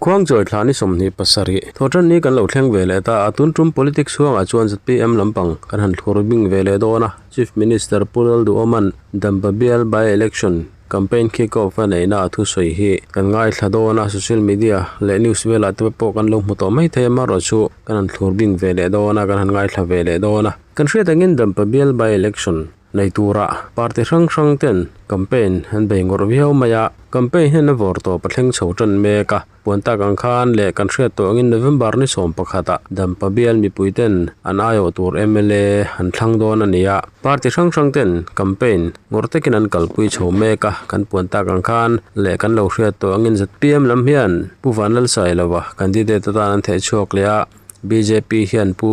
Khuangchawi thla ni 27 thawhtan ni kan lo thleng ve leh ta a, tun tum politics chhuangah chuan zpm lampang kan han thlur bing ve leh dawn a, Chief Minister Pu Lalduhawma'n Dampa bial by-election campaign kick-off a neihna a thusawi hi kan ngaithla dawn a, social media leh news velah te pawh kan lo hmu tawh mai thei a, amaherawhchu kan han thlur bing ve leh dawn a, kan han ngaithla ve leh dawn a. Kan hriat angin Dampa bial by-election Nei tura party hrang hrang ten campaign an bei ngawrh viau mai a, campaign hian a vawr tawp a thleng chho tan mek a, puan tak ang khan leh kan hriat tawh angin November ni 11 ah Dampa bial mipui ten an aiawh tur mla an thlang dawn a ni a, party hrang hrang ten campaign ngawrh takin an kalpui chho mek a, kan puan tak ang khan leh kan lo hriat tawh angin zpm lam hian Pu Vanlalsailova candidate atan an theh chhuak leh a. Bjp hian Pu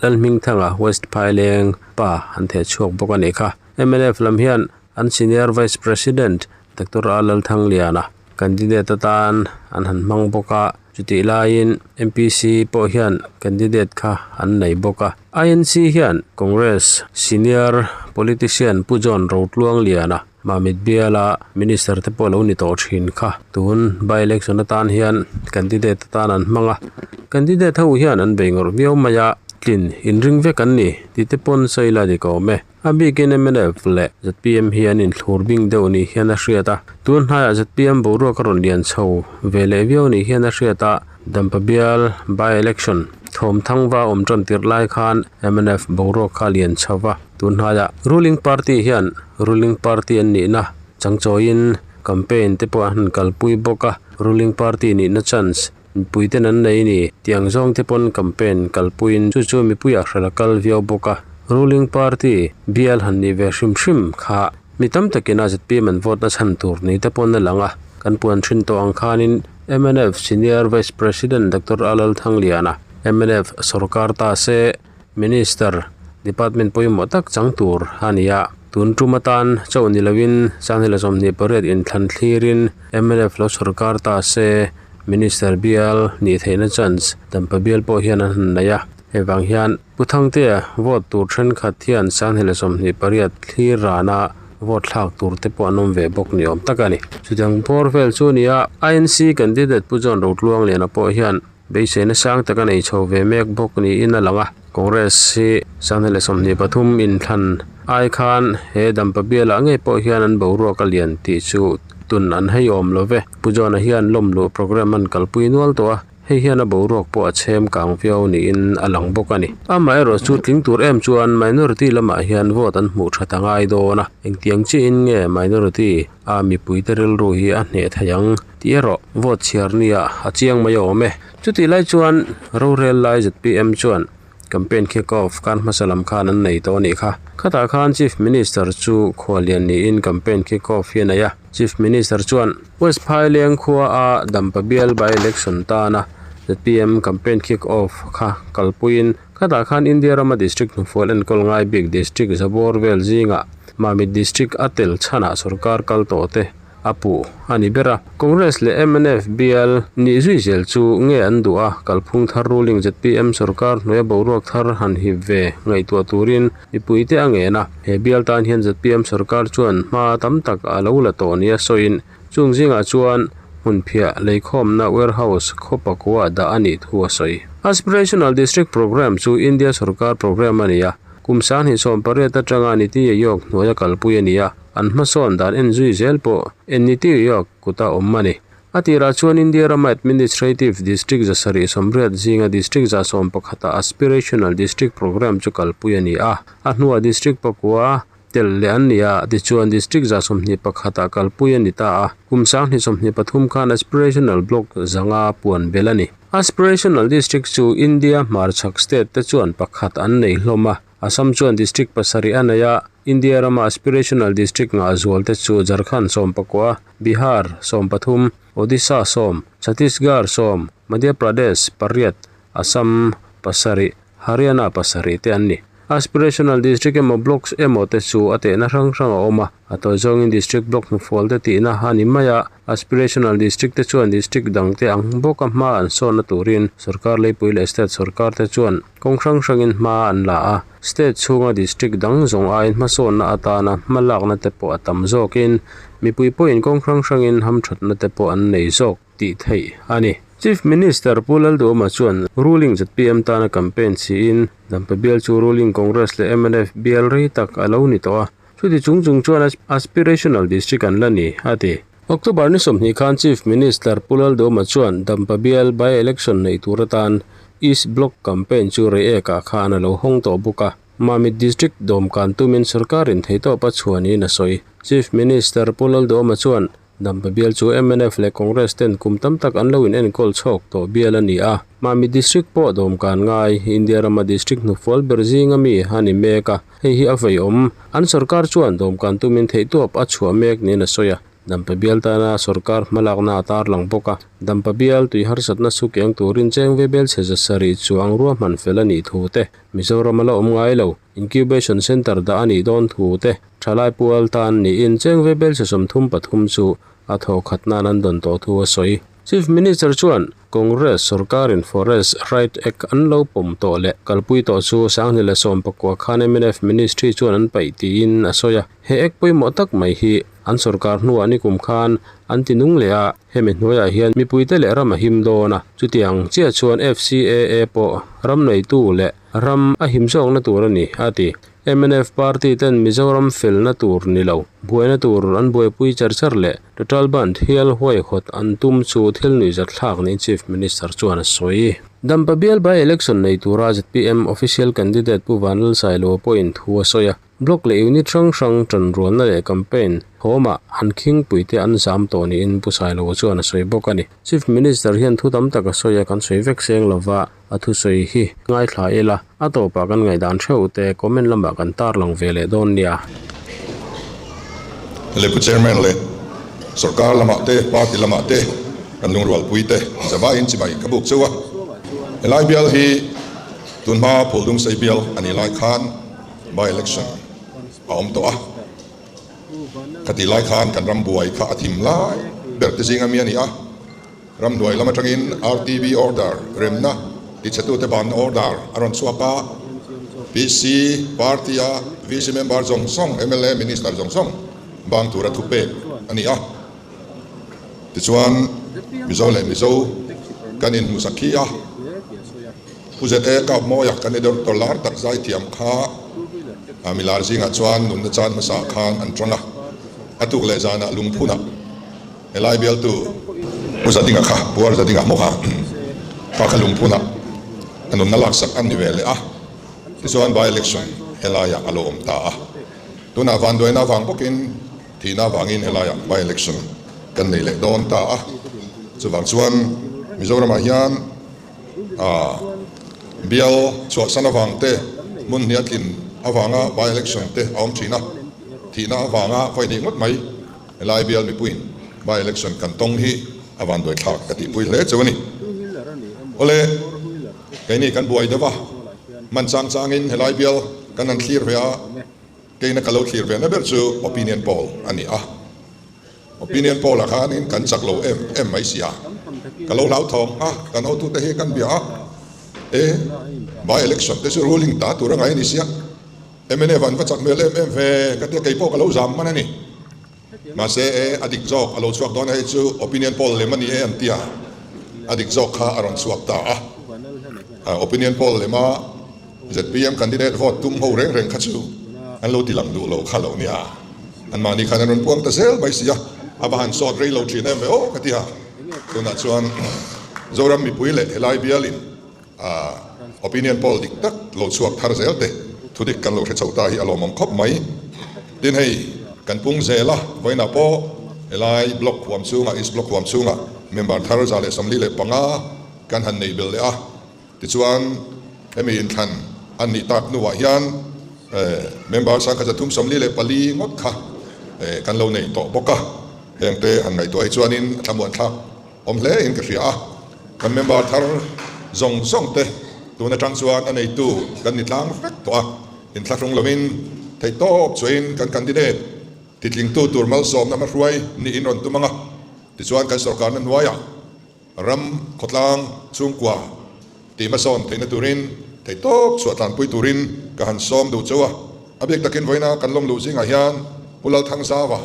Lalhmingthanga West Phaileng pa an theh chhuak bawk a nih kha. Mnf lam hian an Senior Vice President Doctor A Lalthangliana candidate atan an han hmang bawk a, chutih laiin MPC pawh hian candidate kha an nei bawk a. INC hian Congress Senior Politician Pu John Rotluangliana Mamit biala Minister te pawh lo ni tawh thin kha tun by election atan hian candidate atan an hmang a, candidate ho hian an bei ngawrh viau mai a, tlin inring vek an ni tih te pawn sawi la dik a awm e. A bikin mnf leh zpm hi an inthlur bing deuh ni hian a hriat a, tun hnaiah zpm boruak a rawn lian chho ve leh viau ni hian a hriat a, Dampa bial by election thawm thangva awm tan tirh lai khan mnf boruak kha a lian chho va, tun hnaiah ruling party hian Ruling party an nihna changchawiin campaign te pawh an han kalpui bawk a, ruling party nihna chance mipui ten an nei ni tiang zawng te pawn campaign kalpuiin chu chu mipuiah hralh a kal viau bawk a, ruling party bial han nih ve hrim hrim kha mi tam takin a zpm an vote na chhan tur ni te pawn a lang a, kan puan thin tawh ang khanin mnf senior vice president Doctor Alal Thangliana mnf sorkar ta se Minister, Department pawimawh tak chang tur a ni a, tun tum atan chauh ni loin Sanghela 28 inthlan thlirin mnf lo sawrkar ta se Minister bial nih theihna chance Dampa bial pawh hian an han nei a, hei vang hian Pu Thangtea vote tur thenkhat hian Sanghela 28 thlir rana vote thlak tur te pawh an awm ve bawk ni awm tak a ni. Chutiang bawr vel chu a ni a, INC candidate Pu John Rotluangliana pawh hian Beiseina sang tak a nei chho ve mek bawk niin a lang a, Congress hi 2023 inthlan ai khan he Dampa bialah ngei pawh hian an boruak a lian tih chu tun an hei awm lo ve. Pu John-a hian lawmluh programme an kalpui nual tawh a, hei hian a boruak pawh a chhem kang viau niin a lang bawk a ni. Amaherawh chu tling tur em chuan minority lamah hian vote an hmuh that a ngai dawn a, engtiang chiahin nge minority a mipuite rilru hi a hneh thei ang tih erawh vote chhiar nia a chiang mai a awm e. Chutih lai chuan rorel lai zpm chuan campaign kick off kar hmasa lam khan an nei tawh a nih kha. Khatah khan Chief Minister chu khuallian niin campaign kick off hi a nei a. Chief Minister chuan West Phaileng khua a Dampa bial by election tana zpm campaign kick off kha kalpuiin khatah khan India rama district hnufual enkawl ngai bik district zabawr vel zingah Mamit district a tel chhanah sorkar kal tawh te a puh a ni ber a. Congress leh mnf bial nih zui zel chu nge an duh a, kalphung thar ruling zpm sorkar hnuaia boruak thar han hip ve ngaihtuah turin mipuite a ngen a. He bial tan hian zpm sorkar chuan hma tam tak a lo la tawh nia sawiin chung zingah chuan hmunphiah leikhawmna warehouse khaw pakua dah a nih thu a sawi. Aspirational District Programme chu India sorkar programme a ni a, kum 2018 atanga Niti Aayog hnuaia kalpui a ni a. An hmasawn dan en zui zel pawh en ni tir York kuta awm a ni. A tirah chuan India rama Administrative District 780 zinga District 111 ah Aspirational District Programme chu kalpui a ni a. A hnuah District pakua tel leh an ni a, tichuan District 21 ah kalpui a ni ta a. Kum 2023 khan Aspirational Block 500 puan belh a ni. Aspirational District chu India hmarchhak state te chuan pakhat an nei hlawm a. Assam chuan district pasarih a nei a, India rama aspirational district ngah zual te chu Jharkhand 19, Bihar 13, Odisha 10, Chhattisgarh 10, Madhya Pradesh pariat, Assam pasarih, Haryana pasarih te an ni. Aspirational district emaw blocks emaw te chu a tehna hrang hrang a awm a, a tawi zawngin district block hnufual te tihna a ni mai a, Aspirational District te chuan District dang te ang bawka hma an sawnna turin sorkar leipui leh State sorkar te chuan kawng hrang hrangin hma an la a, State chhunga District dang zawng aiin hmasawnna atana hma lakna te pawh a tam zawkin mipui pawhin kawng hrang hrangin hamthatna te pawh an nei zawk tih theih a ni. Chief Minister Pu Lalduhoma chuan ruling zpm tana campaign chhiin Dampa bial chu ruling Congress leh mnf bial rei tak a lo ni tawh a, chuti chung chung chuan aspirational district an la ni, a ti. October ni 20 khan Chief Minister Pu Lalduhoma chuan Dampa bial by-election neih tur atan East Block campaign chu Reiek-ah khan a lo hawng tawh bawk a. Mamit District dawmkan tumin sorkarin theihtawp a chhuah niin a sawi. Chief Minister Pu Lalduhoma chuan Dampa bial chu mnf leh Congress ten kum tam tak an lo in enkawl chhawk tawh bial a ni a. Mamit District pawh dawmkan ngai, India rama district hnufual ber zinga mi a ni mek a, hei hi a veiawm. An sorkar chuan dawmkan tumin theihtawp a chhuah mek niin a sawi a. Dampa bial tana sorkar hmalakna a tarlang bawk a. Dampa bial tui harsatna su keng turin cheng ve bel chhe 700 chuang ruahman fel a nih thu te, Mizoram a la awm ngai lo, Incubation Centre dah a nih dawn thu te, Thalai pual tan niin cheng ve belchhe 33 chu a thawhkhat nan an dawn tawh thu a sawi. Chief Minister chuan Congress sorkarin Forest Right Act an lo pawm tawh leh kalpui tawh chu 2019 khan mnf Ministry chuan an paih tiin a sawi a. He Act pawimawh tak mai hi an sorkar hnuah nikum khan an ti nung leh a, hemi hnuaiah hian mipuite leh ram a him dawn a. Chutiang chiah chuan FCAA pawh ram neitu leh ram a him zawkna tur a ni, a ti. Mnf party ten Mizoram felna tur ni lo, buaina tur an buaipui char char leh Total Bandh hial huaihawt an tum chu thil nuihzat thlak niin Chief Minister chuan a sawi. Dampa bial by election nei tura zpm official candidate Pu Vanlalsailoa pawhin thu a sawi a. Block leh unit hrang hrang tanrualna leh campaign thawmah an khingpuite an zam tawh niin Pu Sailoa chuan a sawi bawk a ni. Chief Minister hian thu tam tak a sawi a, kan sawi vek seng lova a thusawi hi ngaithla ila, a tawpah kan ngaihdan theuh te comment lamah kan tarlang ve leh dawn nia. Lehkhu Chairman leh Sorkar lamah te, Party lamah te kan lungrualpui te zavaiin chibai ka buk cheu a. Helai bial hi tunhma Phuldungsei bial a nih lai khan by election a awm tawh a. Khatih lai khan kan ram buai kha a thim lai ber te zinga mi a ni a. Ramhnuai lam atangin RTB order remna tichhetute banna order a rawn chhuak a. PC party a VC member zawng zawng, mla, minister zawng zawng bang tura thupek a ni a. Tichuan Mizo leh Mizo kan inhmuhsak khi a. Pu ZA Kapmawia kan editor lar tak zaithiam kha milar zingah chuan nunna chan hmasa khan an tang a, a tuk leh zanah lungphunah helai bialtu Pu Zadinga kha, Pu Ar Zadinga maw kha, kha kha lungphunah a nunna laksak an ni ve leh a, tichuan by election helaiah a lo awm ta a, tunah vanduaina avang bawkin thihna avangin helaiah by election kan nei leh dawn ta a, chuvang chuan Mizoramah hian A bial chhuahsan avang te, hmun hniah tlin avanga by-election te a awm thin a, thihna avanga vawi hnih ngawt mai helai bial mipuiin by-election kan tawng hi a vanduai thlak ka tihpui hle cheu a ni. Awle, keini kan buai deuh a, hman chang changin helai bial kan han thlir ve a, keina ka lo thlir ve na ber chu opinion poll a ni a. Opinion poll ah khanin kan chak lo em em mai si a, ka lo hlauthawng a, kan hotute hi kan bia a, e by election te chu ruling ta tur a ngai a ni sia, mnf an va chak hmel em em ve ka tia keipawh ka lo zam hman a ni. Mahse e a dik zawk a lo chhuak dawn a hei chu opinion poll lem a ni e an tia, a dik zawk kha a rawn chhuak ta a, opinion poll lema zpm candidate vote tum ho reng reng kha chu an lo ti lang duh lo kha lo nia. Anmahni khan an rawn puang ta zel mai si a, a va han sawt rei lo thin em ve aw ka ti a. Tunah chuan Zoram mipui leh helai bialin opinion poll dik tak lo chhuak thar zel te thu dik kan lo hre chho ta hi a lawmawm khawp mai. Tin hei kan pung zel a, vawiinah pawh helai block huam chhungah, East Block huam chhungah member thar 145 kan han nei belh leh a. Tichuan, hemi inthlan an nih tak hnuah hian member 1344 ngawt kha kan lo nei tawh bawk a. Hengte han ngaihtuah hi chuanin a thlamuan thlak awm hle in ka hria a. Kan member thar zawng zawng te tun atang chuan a neitu kan ni tlang vek tawh a. Inthlahrung lovin theihtawp chuain kan candidate titlingtu tur malsawmna hmahruai niin rawn tum ang a. Tichuan kan sorkarna hnuaiah Ram khawtlang chhungkua tih hmasawn theihna turin theihtawp chhuah tlanpui turin ka han sawm duh chauh a. A bik takin vawiina kan lawm luh zingah hian Pu Lalthangzaua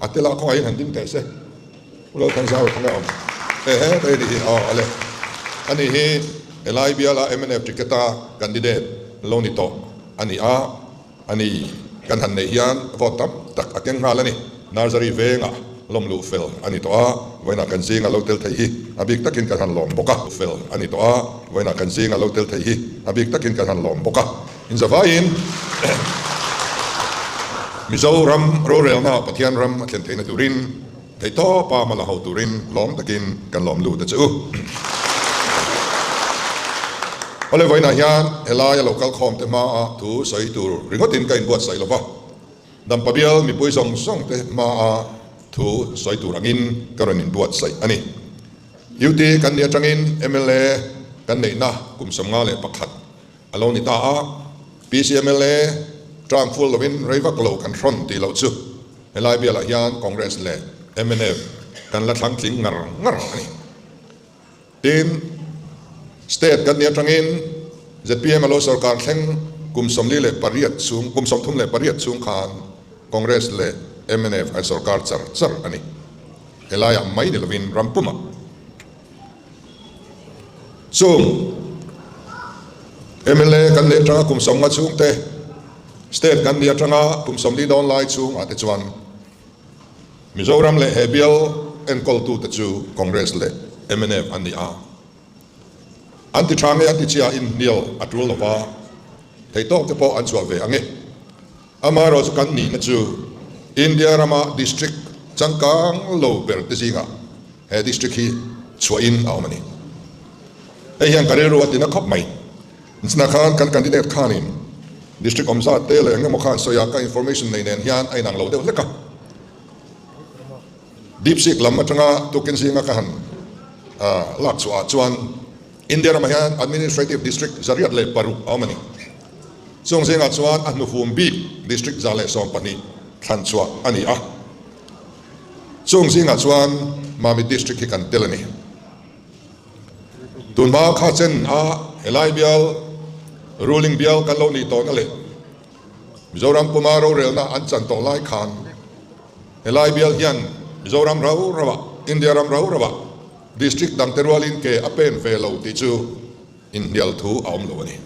a tela khawngaihin han ding teh se. Pu Lalthangzaua kha nge awm? Ehe, hei ni hi, aw ale. Ani hi helai biala mnf ticket-a candidate lo ni tawh a ni a, ani kan han neih hian vote tam tak a keng nghal a ni. Nursery vengah lawm luh fel a ni tawh a, vawiinah kan zinga lo tel thei hi a bik takin kan han lawm bawk a. Fel a ni tawh a, vawiinah kan zinga lo tel thei hi a bik takin kan han lawm bawk a. Inzavaiin Mizoram rorelna Pathian ram a thlen theihna turin theihtawpa hma la ho turin lawm takin kan lawm lut a che u. Awle vawiinah hian helai a lo kal khawm te hmaa thu sawi tur ringawtin ka inbuatsaih lova, Dampa bial mipui zawng zawng te hmaa thu sawi tur angin ka rawn inbuatsaih a ni. UT kan nih atangin mla kan neihna kum 51 A lo ni ta a, PCMLA term full lovin rei vak lo kan hrawn tih loh chu helai bialah hian Congress leh mnf kan la thlang tling ngar ngar a ni. Tin, state kan nih atangin zpm a lo sorkar thleng kum 48 chhung, kum 38 chhung khan Congress leh mnf an sorkar char char a ni. Helaiah mai ni lovin ram pumah. Chung mla kan nih atanga kum 50 chhungte, state kan nih atanga kum 40 dawn lai chhungah te chuan Mizoram leh he bial enkawltute chu Congress leh mnf an ni a. An ti tha nge an ti chhia inhnial a tul lova, theihtawk te pawh an chhuah ve ang e. Amaherawhchu kan nihna chu India rama district changkang lo ber te zingah he district hi chhuahin a awm a ni. Hei hian ka rilru a tina khawp mai. Nchna khan kan candidate khanin district awm zat te leh engemaw khan sawi a, ka information nei nen hian a inang lo deuh hlek a. Deep seek lam atanga tukin zinga ka han lak chhuah ah chuan India ramah hian administrative district 106 a awm a ni. Chung zingah chuan a hnuhum bik district 112 thlan chhuah a ni a. Chung zingah chuan Mamit district hi kan tel a ni. Tunhma kha chen a helai bial ruling bial kan lo nih tawhna leh Mizoram puma rorelna an chan tawh lai khan helai bial hian Mizoram rau rauah, India ram rau rauah district dangte rualin ke a pen ve lo tih chu inhnial thu a awm lo a ni.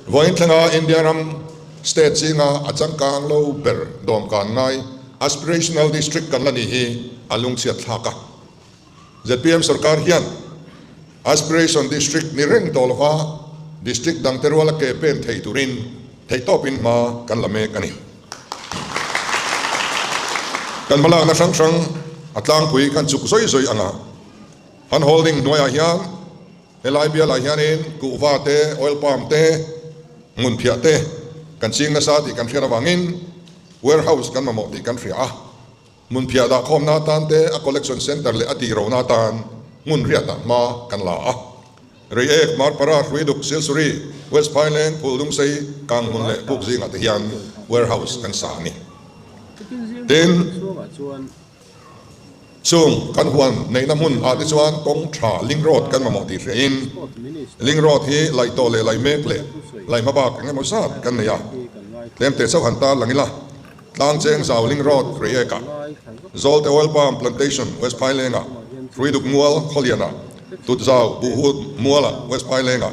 Vawiin thlenga India ram state zinga a changkang lo ber dawmkan ngai aspirational district kan la nih hi a lungchhiat thlak a. Zpm sorkar hian aspiration district ni reng tawh lova district dangte ruala ke pen thei turin theihtawpin hma kan la mek a ni. Kan hmalakna hrang hrang a tlangpui kan chuk zawi zawi ang a, han holding hnuaiah hian Helai bialah hianin kuhva te, oil palm te, hmunphiah te kan ching nasa tih kan hriat avangin warehouse kan mamawh tih kan hria a. Hmunphiah dahkhawmna atan te, a collection centre leh a tihrohna atan hmun riatah hma kan la a. Reiek, Marpara, Hruiduk, Silsuri, West Phaileng, Phuldungsei, Kanghmun leh Puk zingah te hian warehouse kan sa a ni. Tin. Chung kan huan neihna hmun ah te chuan kawng tha link road kan mamawh tih hriain link road hi laih tawh leh laih mek leh laih hma bak eng emaw zat kan nei a, tlem teh chauh han tar lang ila, tlang cheng zau link road Reiek ah, Zawlte Oil Palm Plantation West Phaileng ah, Hruiduk Mual Khawlian ah, Tutzau Buhhut Mual ah West Phaileng ah,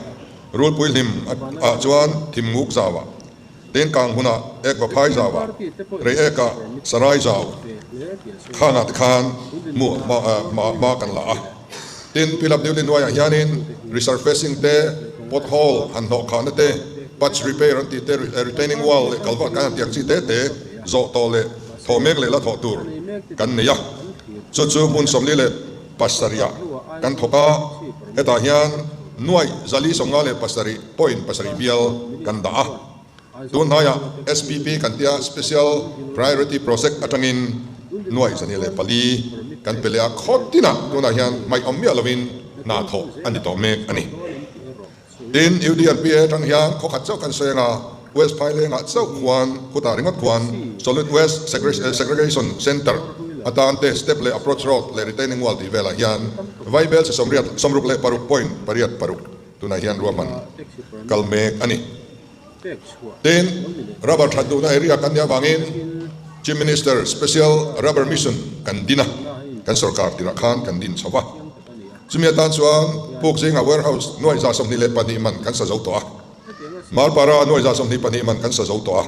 Rulpui Hlim ah chuan Thimnguk Zau ah, Tengkang hunah ek va phai zau a, rei ek ah sarai zau khan ah te khan hmu hma kan la a. Tin, Pilap Duty hnuaiah hianin resurfacing te, pothole han hnawh khahna te, patch repair an tih te, retaining wall leh culvert kan han tih ang chi te te zawh tawh leh thawh mek leh la thawh tur kan nei a. Chu chu hmun 47 ah kan thawk a, hetah hian nuaih 457.7 bial kan dah a. Tun hnaiah SPP kan tia Special Priority Project atangin 404 kan pe leh a, khaw tinah tunah hian hmaih awm miah lovin hna thawh a ni tawh mek a ni. Tin, UDNPA atang hian khaw khat chauh kan sawi anga West Phailengah chauh khuan khutah ringawt khuan Solid Waste Segregation Centre atan te step leh approach road leh retaining wall tih velah hian vaibel chi 86.86 tunah hian ruahman kal mek a ni. Tin, rubber that duhna area kan nih avangin Chief Minister Special Rubber Mission kan din a, kan sorkar tirah khan kan din chho va. Chumi atan chuan puk zingah warehouse 22,000 man kan sa zo tawh a, Marpara 22,000 man kan sa zo tawh a,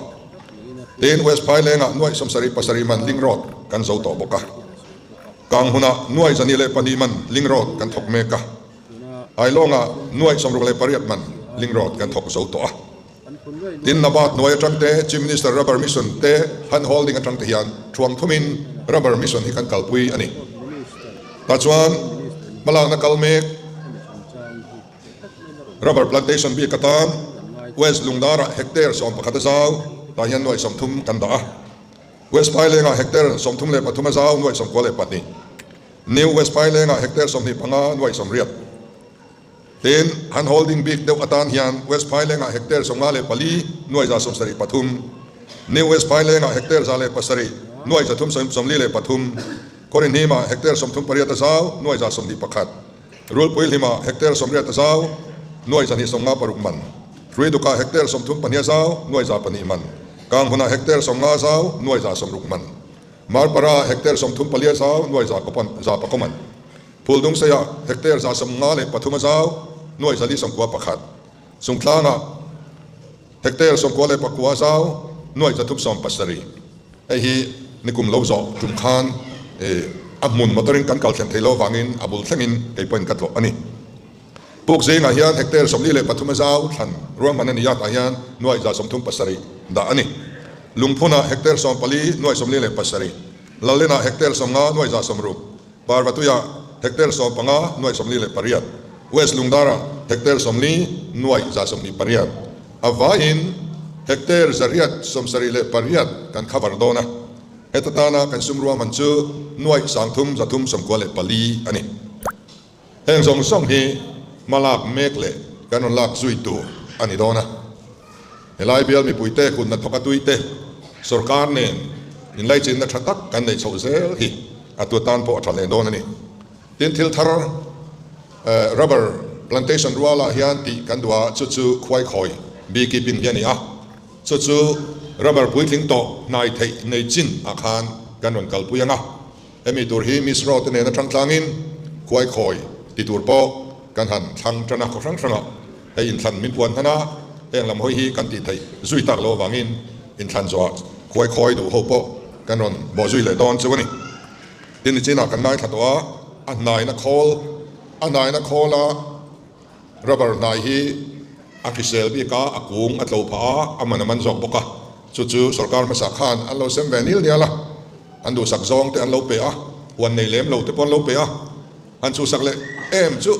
tin West Phailengah 77,000 man link road kan zo tawh bawk a, Kanghmunah 202,000 man link road kan thawk mek a, Ailawngah 68,000 man link road kan thawk zo tawh a. Tin Nabat hnuai atang te, Chief Minister Rubber Mission te hand holding atang te hian thuang thumin Rubber Mission hi kan kalpui a ni. Tah chuan hmalakna kal mek Rubber Plantation bik atan West Lungdarah hectare 11 a zau, tah hian 30,000 kan dah a. West Phailengah hectare 33 a zau, 92,000. New West Phailengah hectare 25, 80,000. Tin, han holding bik deuh atan hian West Phailengah hectare 54, 773, New West Phailengah hectare 107, 343, Khawrihnimah hectare 38 a zau, 121, Rulpuihlimah hectare 80 a zau, 256 man, Hruidukah hectare 32 a zau, 4 man, Kanghmunah hectare 50 a zau, 160 man, Marpara hectare 34 a zau, 100 man. Phuldungseia hectare 153 a zau, 491. Chungtlangah hectare 99 a zau, 370. Hei hi nikum lo zawh tum khan a hmun motor in kan kal thlen thei lo avangin a bul thlengin kei pawhin ka tlawh a ni. Puk zingah hian hectare 43 a zau thlan ruahman a ni a, tah hian 137 dah a ni. Lungphunah hectare 14, 47. Lallenah hectare 50, 160. Parvatuia hectare 15, 48, West Lungdara hectare 40, 128, a vaiin hectare 878 kan cover dawn a, heta tana kan sum ruahman chu 3,394 a ni. Heng zawng zawng hi hma lak mek leh kan rawn lak zui tur a ni dawn a. Helai bial mipuite kut hnathawk a tuite sorkar nen inlaichinna tha tak kan neih chhoh zel hi a tu tan pawh a tha hle dawn a ni. Tin, thil thar rubber plantation rualah hian tih kan duh a, chu chu khuaikhawi beekeeping hi a ni a, chu chu rubber puitling tawh hnai theih nei chin ah khan kan rawn kalpui ang a. Hemi tur hi Miss Rote nen atang tlangin khuaikhawi ti tur pawh kan han thlang tan a, khaw hrang hrangah hei inthlan min puan hman a, heng lam hawi hi kan tih theih zui tak loh avangin inthlan zawhah khuaikhawi duh ho pawh kan rawn bawh zui leh dawn chu a ni. Tin, nichinah kan ngaithla tawh a, a hnaina khawl, a hnaina khawla rubber hnai hi a hrisel bik a, a kung a tlo phah a, a man a man zawk bawk a, chu chu sorkar hmasa khan an lo sem ve nil nial a. An duhsak zawng te an lo pe a, huan nei lem lo te pawh an lo pe a, an chhuhsak leh em chu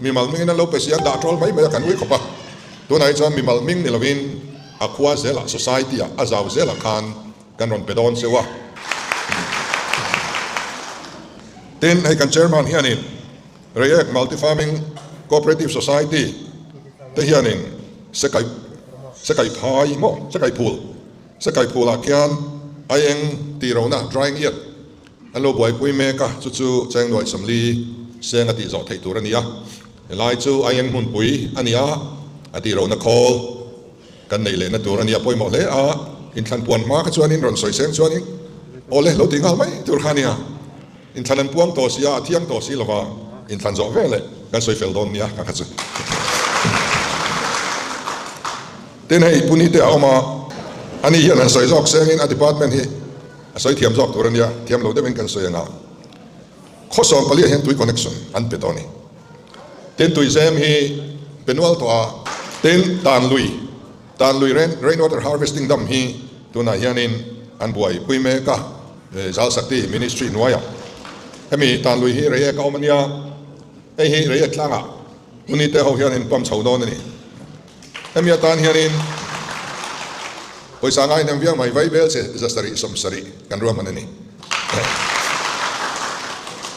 mimal hmingin an lo pe si, an dah tawl mai mai a, kan ui khawp a. Tunah hi chuan mimal hming ni lovin a khua zelah, society ah, a zau zelah khan kan rawn pe dawn cheu a. Tin, hei kan chairman hianin Reiek Multi Farming Cooperative Society te hianin Sekai, Sekai phai maw, Sekai phul, Sekai phulah khian aieng tih lohna, drying yet, an lo buaipui mek a, chu chu cheng nuaih sawmli seng a tih zawh theih tur a ni a. Helai chu aieng hmunpui a ni a, a tih lohna khawl kan neih lehna tur a ni a, pawimawh hle a. Inthlan puan hma kha chuanin rawn sawi seng chuanin aw le lo tih nghal mai tur kha a nia. Inthlan an puang tawh si a, a thiang tawh si lova, inthlan zawh veleh kan sawi fel dawn nia ka kha chu. Tin hei Puni te a awm a, ani hian han sawi zawk sengin a department hi a sawi thiam zawk tur a nia, thiam lo deuhin kan sawi anga khaw 14 ah hian tui connection an pe tawh a ni. Tin tui zem hi pe nual tawh a, tin tan lui, tan lui rain water harvesting dam hi tunah hianin an buaipui mek a, Jal Shakti Ministry hnuaiah hemi tan lui hi Reiek a awm a nia, hei hi Reiek tlangah Puni te ho hianin pump chho dawn a ni. Hemi atan hianin pawisa ngai hnem viau mai, vai bel che 770 kan ruahman a ni.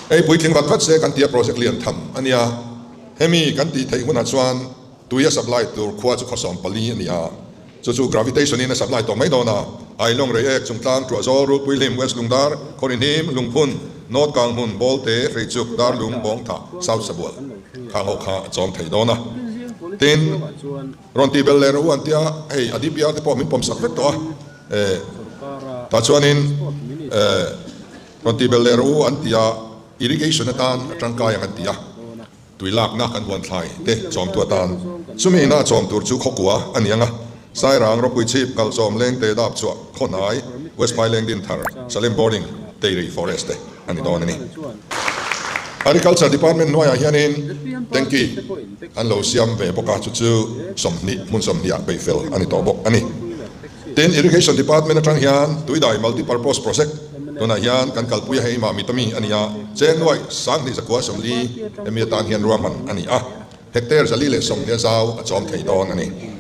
Hei puitling vat vat se kan tia project lian tham a nia. Hemi kan tih theih hunah chuan tui a supply tur khua chu khaw 14 a ni a, chu chu gravitation in a supply tawh mai dawn a. Ailawng, Reiek, Chungtlang, Tuahzawl, Rulpuihlim, West Lungdar, Khawrinhim, Lungphun, North Kanghmun, Bawlte, Hreichuk, Darlung, Bawngthah, South Sabual khang ho kha a chawm thei dawn a. Tin, rawn tih belh leh rawh u an tia, hei a DPR te pawh min pawm sak vek tawh a, eh tah chuanin eh rawn tih belh leh rawh u an tia, irrigation atan a tangkai ang an ti a. Tui lakna kan huan thlai te chawmtu atan chumi ina chawm tur chu khawkua a ni ang a, Sairang ropui chhip kalchawm lengte dap chhuah Khawhnai, West Phaileng Dinthar, Salem Boarding, Teiri Forest te a ni dawn a ni. Agriculture Department hnuaiah hianin tanky an lo siam ve bawk a, chu chu 20 hmun 20 ah peih fel a ni tawh bawk a ni. Tin, Irrigation Department atang hian Tuidai Multi-Purpose Project tunah hian kan kalpui a, hei mah mitami a ni a, cheng nuaih 2140 hemi atan hian ruahman a ni a, hectare 420 a zau a chawm thei dawn a ni.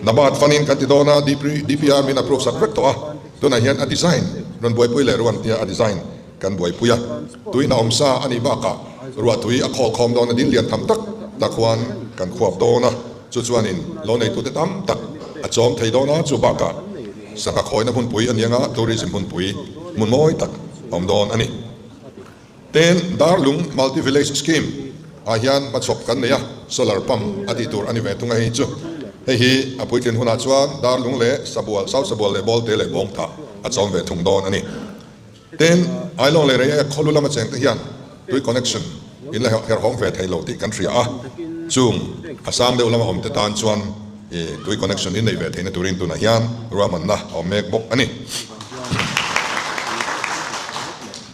NABARD fund-in kan ti dawn a, DPR min approve sak vek tawh a, tunah hian a design rawn buaipui leh ruan tia a design kan buaipui a, tuihna awm sa a nih bakah ruahtui a khawl khawm dawn a dil lian tham tak tak huan kan khuap dawn a. Chu chuanin lo neitute tam tak a chawm thei dawn a, chu bakah sangha khawina hmunpui a ni anga tourism hmunpui hmun mawi tak a awm dawn a ni. Tin, Darlung Multi Village Scheme ah hian hmachhawp kan nei a, solar pump a tih tur a ni ve thung a hei chu. Hei hi a puitlin hunah chuan Darlung leh Sabual, South Sabual leh Bawlte leh Bawngthah a chawm ve thung dawn a ni. Tin, Ailawng leh Reiek khawlu lama chengte hian tui connection in la herhawm ve thei lo tih kan hria a, chung a sang deuh lama awmte tan chuan tui connection in neih ve theihna turin tunah hian ruahmanna a awm mek bawk a ni.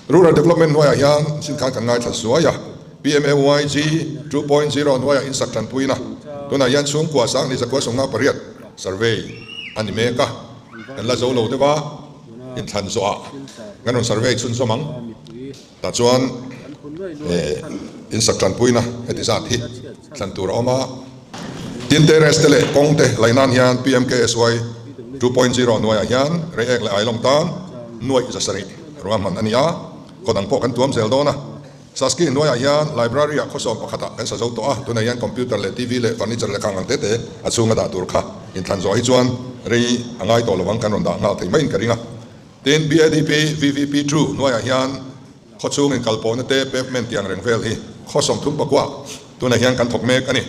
Rural Development hnuaiah hian chin khan kan ngaithla zuai a, PMAYG 2.0 hnuaiah insak tanpuina tunah hian chhungkua 2158 survey a ni mek a, kan la zo lo deuh a. Inthlan zawhah kan rawn survey chhunzawm ang. Tah chuan insak tanpuina heti zat hi thlan tur a awm a. Tin, terrace te leh kawng te laih nan hian PMKSY 2.0 hnuaiah hian Reiek leh Ailawng tan nuaih 700 ruahman a ni a, khaw dang pawh kan tuam zel dawn a. Saski hnuaiah hian library ah khawsawm pakhatah kan sa zo tawh a, tunah hian computer leh TV leh furniture leh khang ang te te a chhunga dah tur kha inthlan zawh hi chuan rei a ngai tawh lovang kan rawn dah nghal thei maiin ka ring a. Tin, BADP VVP 2 hnuaiah hian khawchhung inkalpawhna te pavement tih ang reng vel hi khaw 34 tunah hian kan thawk mek a ni.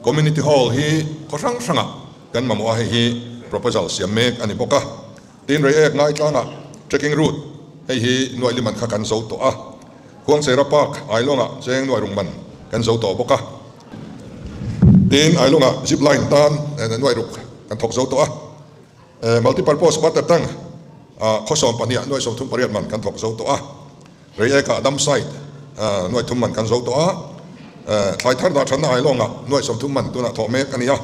Community Hall hi khaw hrang hrangah kan mamawh a, hei hi proposal siam mek a ni bawk a. Tin, Reiek ngaitlangah trekking route hei hi nuaih liman kha kan zo tawh a. Khuangcheira Park Ailawngah cheng nuaih ruk man kan zo tawh bawk a. Tin, Ailawngah zip line tan nuaih ruk kan thawk zo tawh a. Multipurpose water tank ah khaw 12 ah nuaih 38 man kan thawk zo tawh a. Reiekah dam site nuaih thum man kan zo tawh a. Thlai thar dah thatna Ailawngah nuaih 30 man tunah thawh mek a ni a.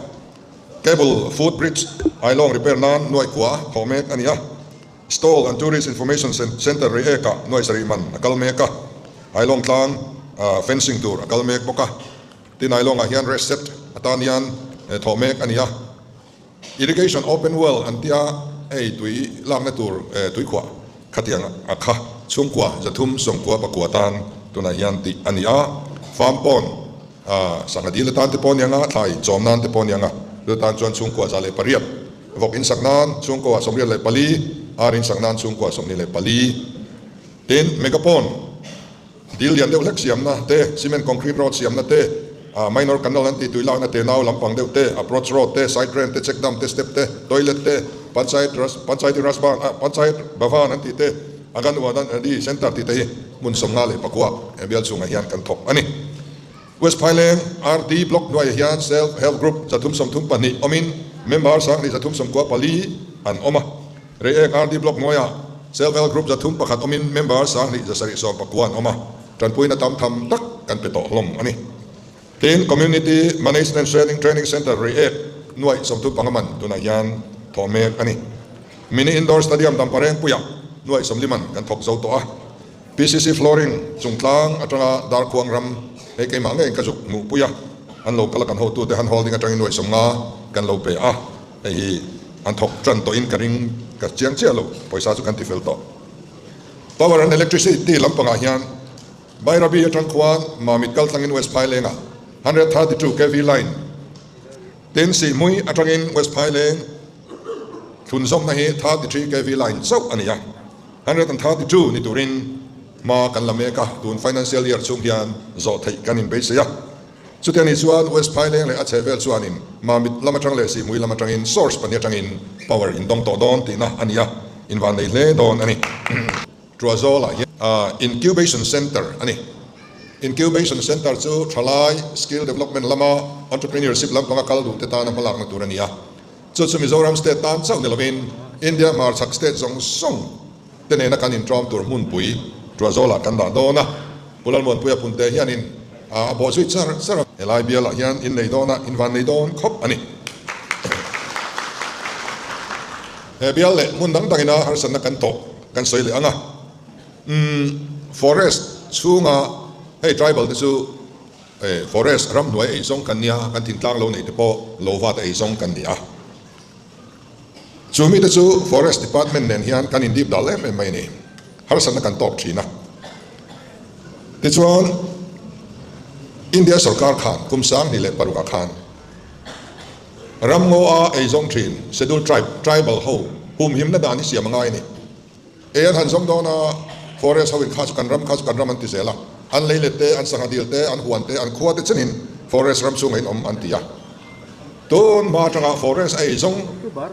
Cable foot bridge Ailawng repair nan nuaih kua thawh mek a ni a. Stall and Tourist Information Centre Reiek-ah nuaih sarih man a kal mek a, Ailawng tlang fencing tur a kal mek bawk a. Tin, Ailawngah hian rest set atan hian thawh mek a ni a. Irrigation open well an tia hei tui lakna tur tuikhuah khatiang a kha chhungkua 399 tan tunah hian tih a ni a. Farm pond sangha dil atan te pawh a ni ang a, thlai chawm nan te pawh a ni ang a, chu tan chuan chhungkua 108. Vawk in sak nan chhungkua 84, ar in sak nan chhungkua 24. Tin, Megapon dil lian deuh hlek siamna te, cement concrete road siamna te, minor canal an tih tui lakna te nau lampang deuh te, approach road te, side drain te, check dam te, step te, toilet te, panchayat panchayati raj ban panchayat bhavan an tih te, Anganwadi center tih te hi hmun 59 bial chhungah hian kan thawk a ni. West Phaileng RD Block hnuaiah hian Self Help Group 332 awmin member 2194 an awm a. Reiek RD Block hnuaiah Self Help Group 301 awmin member 1779 an awm a. Tanpuina tam tham tak kan pe tawh hlawm a ni. Tin, Community Management Training Training Centre Reiek nuaih 35 man tunah hian thawh mek a ni. Mini Indoor Stadium Damparengpuiah nuaih 40 man kan thawk zo tawh a. PCC Flooring chungtlang atanga Darkhuang ram hei keimah ngeiin ka zuk hmuh pui a, an lo kal a kan hotute han holding atangin nuaih 50 kan lo pe a, hei hi an thawk tan tawhin ka ring ka chiang chiah lo, pawisa chu kan ti fel tawh. Power and Electricity lampangah hian Bairabi atang khuan Mamit kal tlangin West Phailengah 132 kv line tin Sihhmui atangin West Phaileng thlunzawmna hi 33 kv line chauh a ni a. 132 ni turin hma kan la mek a, tun financial year chhung hian zawh theih kan inbeisei a. Chuti anih chuan West Phaileng leh a chhehvel chuanin Mamit lam atang leh Sihhmui lam atangin source pahnih atangin power in dawng tawh dawn tihna a ni a, invan nei hle dawn a ni. Tuazawlah hian Incubation Centre a ni. Incubation Centre chu thalai skill development lama entrepreneurship lampanga kal duhte tana hmalakna tur a ni a. Chu chu Mizoram state tan chauh ni lovin India hmarchhak state zawng zawng te nena kan intawm tur hmunpui Tuazawlah kan dah dawn a. Pu Lalmuanpuia Punte hianin a bawhzui char char a. Helai bialah hian in nei dawn a, in van nei dawn khawp a ni. He bial leh hmun dang dangina harsatna kan tawh kan sawi leh ang a. Umm forest chhunga hei tribal te chu forest ramhnuai ei zawng kan nia, kan thingtlang lo nei te pawh lo vat ei zawng kan ni a. Chu mite chu forest department nen hian kan indip dal em em mai a ni. Harsatna kan tawk thin a. Tichuan India sorkar khan kum 2006 ah khan ramngaw a ei zawng thin scheduled tribe, tribal ho humhimna dan hi siam a ngai a ni. Ei an han zawng dawn a, forest ho in kha chu kan ram, kha chu kan ram an ti zel a. An lei let te, an sangha dil te, an huan te, an khua te chenin forest ram chhungah in awm an ti a. Tun hma atanga forest a ei zawng,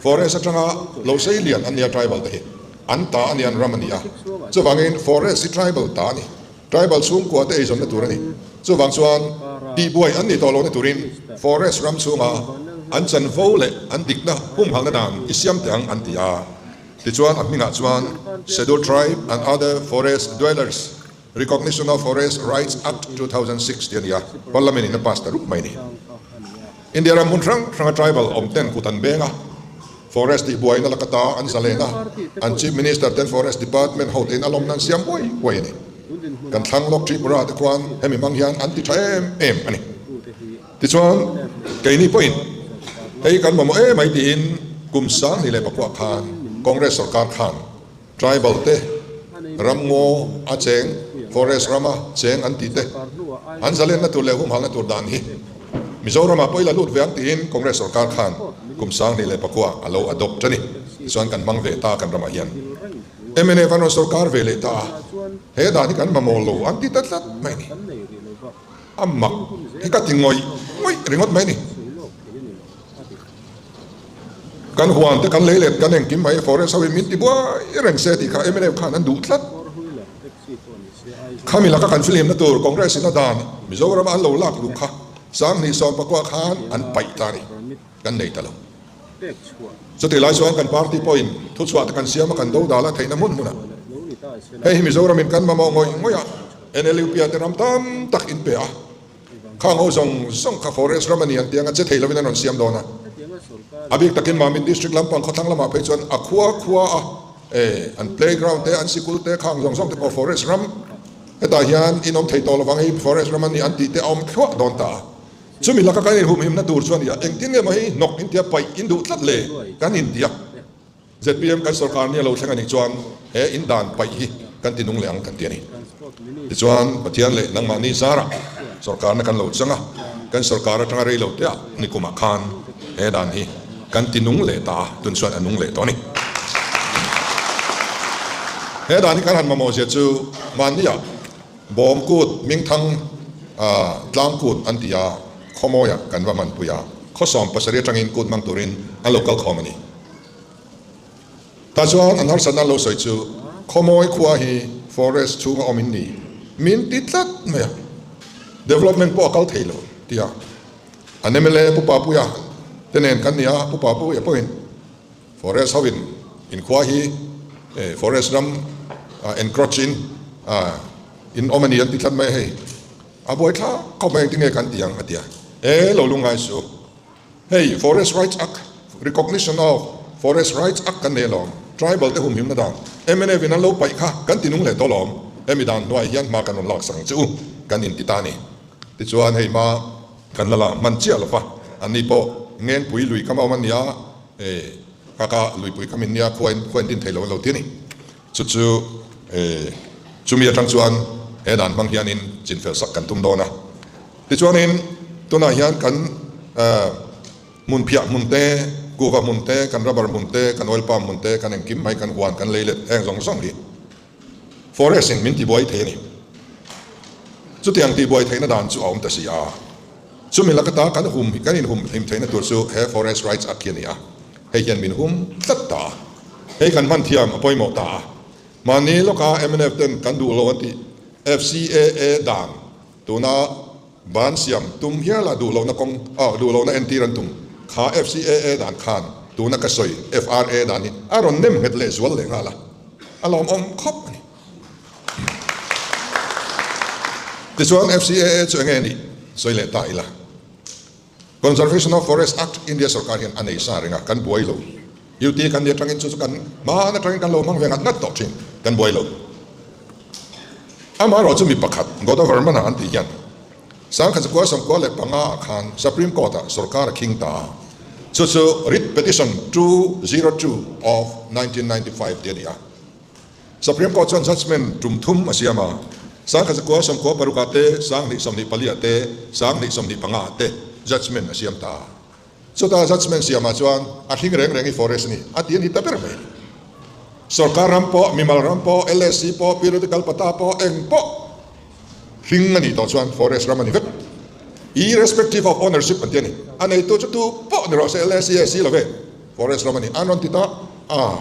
forest atanga lo sei lian an nia tribal te hi. An ta a ni, an ram a ni a. Chuvangin forest hi tribal ta a ni. Tribal chhungkua te eizawnna tur a ni. Chuvang chuan tihbuai an nih tawh lohna turin forest ram chhunga an chanvo leh an dikna humhalna dan i siam teh ang an ti a. Tichuan a hmingah chuan Scheduled Tribe and Other Forest Dwellers Recognition of Forest Rights Act 2006 tih a ni a, Parliament in a pass ta rup mai a ni. India ram hmun hrang hranga tribal awm ten kut an beng a, forest tihbuaina laka ta an zalen a, an Chief Minister ten Forest Department ho tein a lawmna an siam huai huai a ni. Kan thlang lawk Tripura te khuan hemi hmang hian an ti tha em em a ni. Tichuan, keini pawhin hei kan mamawh em mai tiin kum 2009 khan Congress sorkar khan tribal te ramngaw a cheng, forest rama cheng an tih te an zalenna tur leh humhalna tur dan hi Mizoramah pawh i la lut ve ang tiin Congress sorkar khan kum 2009 a lo adopt a ni. Tichuan kan hmang ve ta kan ramah hian mnf an rawn sorkar ve leh ta a, he dan hi kan mamawh lo an ti ta tlat mai a ni. A mak hi ka ti ngawih ngawih ringawt mai ni. Kan huan te kan lei let kan engkim mai forest ho in min ti buai reng se tih kha mnf khan an duh tlat. Khami laka kan filimna tur Congress in a dan Mizoram a an lo lak luh kha 2019 khan an paih ta a ni. Kan nei ta lo. Chutih lai chuan kan party pawhin thuchhuah te kan siam a kan do dal a theihna hmun hmunah hei hi Mizoram in kan mamawh ngawih ngawih a. NLUP ah te ram tam tak in pe a, khang ho zawng zawng kha forest ram a ni an ti ang a, che thei lovin an rawn siam dawn a. A bik takin Mamit district lampang khawthlang lamah phei chuan a khua khua a e an playground te an sikul te khang zawng zawng te pawh forest ram hetah hian in awm thei tawh lovang hei forest ram a ni an tih te a awm thluah dawn ta a. Chumi laka kan inhumhimna tur chuan ia engtin nge maw hei hnawk in tia paih in duh tlat le kan inti a. Zpm kan sorkar nia lo thleng a nih chuan he in dan paih hi kan ti nung leh ang kan ti a ni. Tichuan Pathian leh nangmahni zarah sorkarna kan lo chang a, kan sorkar atanga rei lo te ah nikumah khan he dan hi kan ti nung leh ta a, tun chuan a nung leh tawh a ni. He dan hi kan han mamawh zia chu mahniah bawm kut hmingthang tlang kut an ti a, khawmawiah kan va hmanpui a, khawsawm pasarih atangin kut hmang turin an lo kal khawm a ni. Tah chuan an harsatna an lo sawi chu Khawmawi khua hi forest chhunga awm in ni min ti tlat mai a, development pawh a kal thei lo tia an mla Pu Papuia te nen kan ni a, Pu Papuia pawhin forest ho in in khua hi forest ram encroach in in awm a ni an ti tlat mai a hei a buaithlak khawp mai engtinge kan ti ang a ti a, e lo lungngai suh. Hei Forest Rights Act, Recognition of Forest Rights Act kan nei alawm, Tribal te humhimna dan mnf in an lo paih kha kan ti nung leh tawh alawm, hemi dan hnuaiah hian hma kan rawn lak sak ang che u kan inti ta a ni. Tichuan hei hma kan la la hman chiah lo va, anni pawh Ngengpui lui kam a awm an nia, e kaka luipui kam in nia khua in khua in din thei lo an lo ti a ni. Chu chu e chumi atang chuan he dan hmang hianin chinfel sak kan tum dawn a. Tichuanin tunah hian kan hmun phiah hmun te, kuhva hmun te, kan rubber hmun te, kan oil palm hmun te, kan engkim mai kan huan kan lei let heng zawng zawng hi forest in min tibuai thei a ni. Chutiang tibuai theihna dan chu a awm ta si a. Chumi laka ta kan hum kan inhum hlim theihna tur chu he Forest Rights Act hi a ni a. Hei hian min hum tlat ta a. Hei kan hman thiam a pawimawh ta a. Mahni lawka mnf ten kan duh lo an tih FCAA dan. Tuna ban siam tum hiala duh lohna kawng ah duh lohna entir an tum kha FCAA dan khan tuna ka sawi FRA dan hi a rawn nem nghet leh zual leh nghal a, a lawmawm khawp a ni. Tichuan FCAA chu enge nih sawi leh ta ila. Conservation of Forest Act India sorkar hian a nei sa reng a, kan buai lo. UT kan ni atangin chu chu kan hmaan atangin kan lo hmang ve ngat ngat tawh thin, kan buai lo. Amaherawh chu mi pakhat Godavarman-a an tih hian Sangkhat 95 ah khan Supreme Court-ah sorkar a khing ta a, chu chu Writ Petition 202 of 1995 tih a ni a. Supreme Court chuan judgement tum thum a siam a, 1996 ah te, 2024 ah te, 2025 ah te judgement a siam ta. Chuta judgement siamah chuan a hring reng reng hi forest a ni a ti a ni ta ber mai. Sorkar ram pawh, mimal ram pawh, LSC pawh, periodical pata pawh, eng pawh hring a nih tawh chuan forest ram a ni vek. Irrespective of ownership an ti a ni. A neitu chu tu pawh ni rawh se, LSC a si lo ve, forest ram a ni. An rawn ti ta a.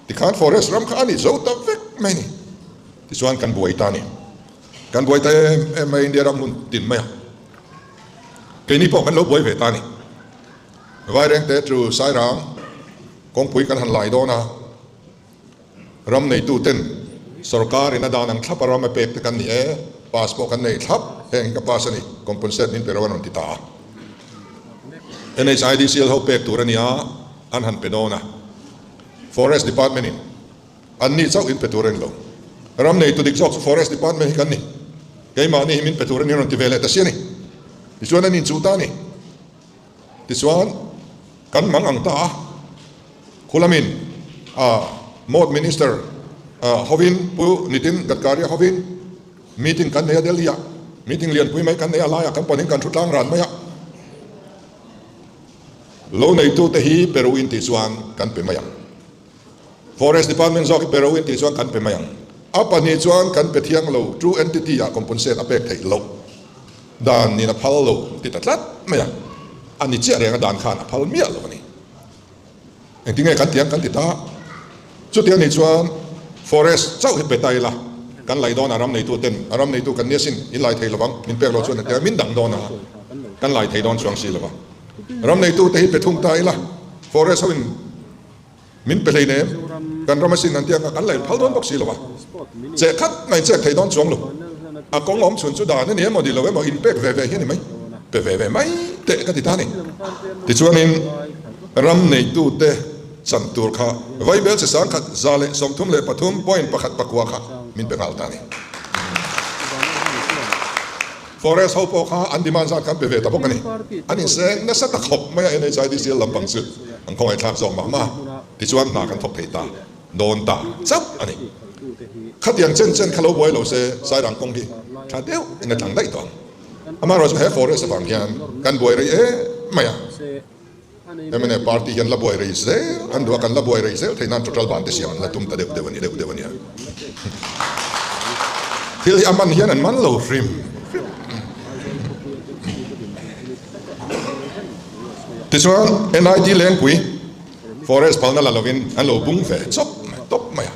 Tikhan forest ram kha a ni zo ta vek mai ni. Tichuan kan buai ta a ni. Kan buai ta em em mai India ram hmun tin mai a. Keini pawh kan lo buai ve ta a ni. Vairengte chu Sairang kawngpui kan han lai dawn a, ram neitu ten sorkar in a dan ang thlap a ram a pek te kan ni e, pass pawh kan nei thlap, heng hi ka pass a ni, compensate min pe ro an rawn ti ta a. NHIDCL ho pek tur a nia, an han pe dawn a. Forest Department in an ni chauh in pe tur a ni lo. Ram neitu dik zawk chu Forest Department hi kan ni. Keimahni hi min pe tur a ni rawn ti ve leh ta si a ni. Tichuan an inchuh ta a ni. Tichuan kan mang ang ta a, khulamin a Mode Minister hovin Pu Nitin Gadkari hovin meeting kan nei a Delhi ah, meeting lianpui mai kan nei a laiah kan panin kan thu tlang ran mai a. Lo neitute hi pe ro in tih chuan kan pe mai ang. Forest Department zawk hi pe ro in tih chuan kan pe mai ang. A pahnih chuan kan pe thiang lo, true entity ah compensate a pek theih loh dan in a phal lo ti ta tlat mai a. A ni chiah reng a dan khan a phal miah lo a ni. Engtinge kan tiang kan ti ta? Chutiang nih chuan Forest chauh hi pe ta ila, kan laih dawn a ram neitu ten a ram neitu kan nia sin in lai thei lovang min pek loh chuan a tia min dang dawn a kan lai thei dawn chuang si lova. Ram neitu te hi pe thung ta ila Forest ho in min pe hlei nem kan ram asin an tia kan laih phal dawn bawk si lova. Cheh khat mai chek thei dawn chuang lo. A kawng awm chhun chu dan a ni emaw ni lo emaw in pek ve ve hi a ni mai. Pe ve ve mai teh ka ti ta a ni. Tichuanin ram neitu te chan tur kha Vaibel chi 1133.1 kha min pe nghal ta a ni. Forest ho pawh kha an demand zat kha an pe ve ta bawk a ni. An inseng nasa ta khawp mai a NHIDCL lampang chu an khawngaihthlak zawk mah mah a. Tichuan hna kan thawk thei ta dawn ta chauh a ni. Khatiang chen chen kha lo buai lo se Sairang kawng hi tha deuh in a tlang daih tawh ang. Amaherawhchu he forest avang hian kan buai rei em mai a. Mnf party hian la buai rei zel an duh a, kan la buai rei zel theih nan total ban te siam an la tum ta deuh deuh a ni deuh deuh a nia. Thil hi a man hian an man lo hrim hrim. Tichuan NIT Lengpui forest phalna la lovin an lo bung ve chawp mai tawp mai a.